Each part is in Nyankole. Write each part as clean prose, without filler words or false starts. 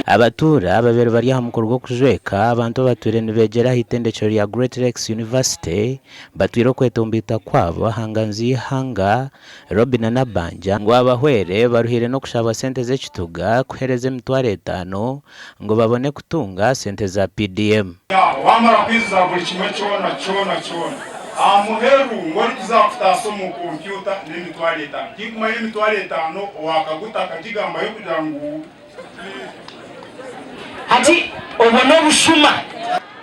Abatuura ababaire bari aha mukoro gw'okujweka abantu abatwire nibeegyera aha itendekyero rya Great Lakes University batwire okwetomboita kwabo aha nganzi y'eihanga Robinah Nabbanja ngu abahwere baruhire n'okushabwa sente z'ekituga kuheereza emitwaro etaano ngu babone kutunga sente za PDM. Waamara kwijuza buri kimwe kyona kyona kyona, aha muheru ngu orikuza kutaasa omu kompyuta n'emitwaro etaano. Tinkumanya emitwaro etaano owa Kaguta akagigambayo kugira ngu. Hati obwo n'obushuma.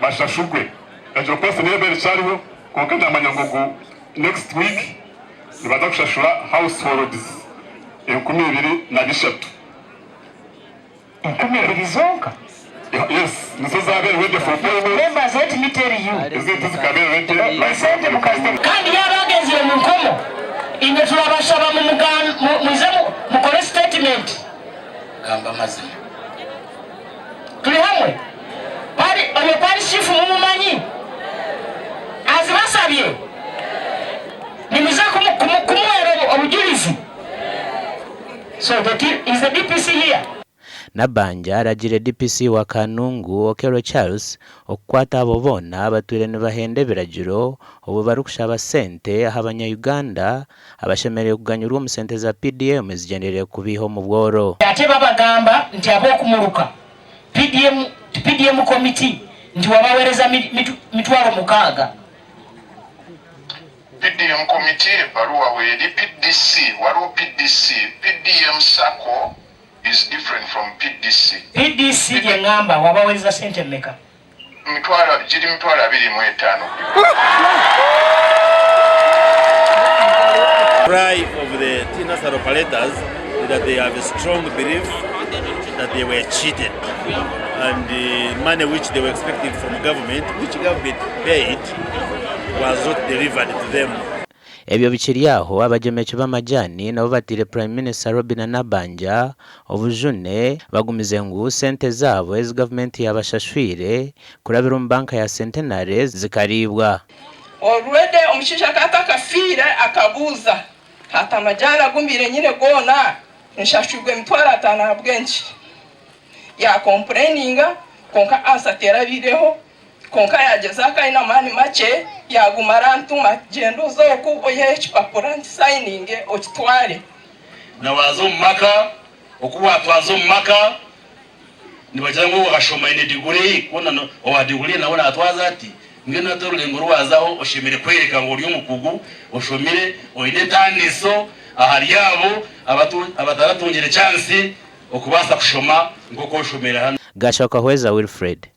Bashashurwe. Egyo post niyo ebaire ekyariho kwonka namanya ngu ogu next week nibaza kushashura households 2003. 2000 zonka? Yes, nizo zabaire ready for payment. Members let me tell you. Ezindi tizikabaire ready. Esente mukaziteka. Kandi yaaba agenzire omu nkomo, inywe turabashaba mwize mukore statement. Gamba amazima. Turi hamwe? Oyo parish chief mumumanyi? Azibasabye? Nimwija kumuhera obujurizi? So the is the DPC here? Nabbanja aragiire DPC wa Kanungu, Okello Charles okukwata abo boona abatwire nibahenda ebiragiro obwo barikushaba sente aha banya-Uganda abashemereire kuganyurwa omu sente za PDM ezigyendereire kubaiha omu bworo. Ate babagamba nti abokumuruka PDM PDM committee nti wabawereza mitwaro mukaaga. PDM committee ebbaluwa weeri PDC waliwo PDC PDM sacco is different from PDC. PDC gye ngamba wabawereza sente mmeka? Mitwalo giri 25,000 buli. Cry of the tea nursery operators is that they have a strong belief that they were cheated and the money which they were expecting from government, which government paid, was not delivered to them. Ebyo bikiri aho, abagyemeki b'amajaani nabo bateire Prime Minister Robinah Nabbanja obujune bagumize ngu sente zaabo ezi gavumenti yabashashwire kurabira omu banka ya Centenary zikariibwa. Already omushaija akaba atakafiire akabuuza hati amajaani agu mbaire nyine goona nshashwirwe 50,000 ahabw'enki? Ya complaininga kwonka answer terabaireho kwonka yagyezaho aine amaani makye yaguma arantuma ati gyenda oze oku oiheyo ekipapura nkisayininge okitware. Na waaza omu maka, oku waatwaza omu maka, nibagira ngu owashoma aine diguri, kwona owa diguri nawe naatwaza ati? Mbwenu hati orurengo oru waazaho oshemereire kworeka ngu ori omukugu, oshomire, oine entaaniso ahari abo abataratungire chansi okubaasa kushoma nk'oku oshomire hanu. Gashakahweza Wilfred.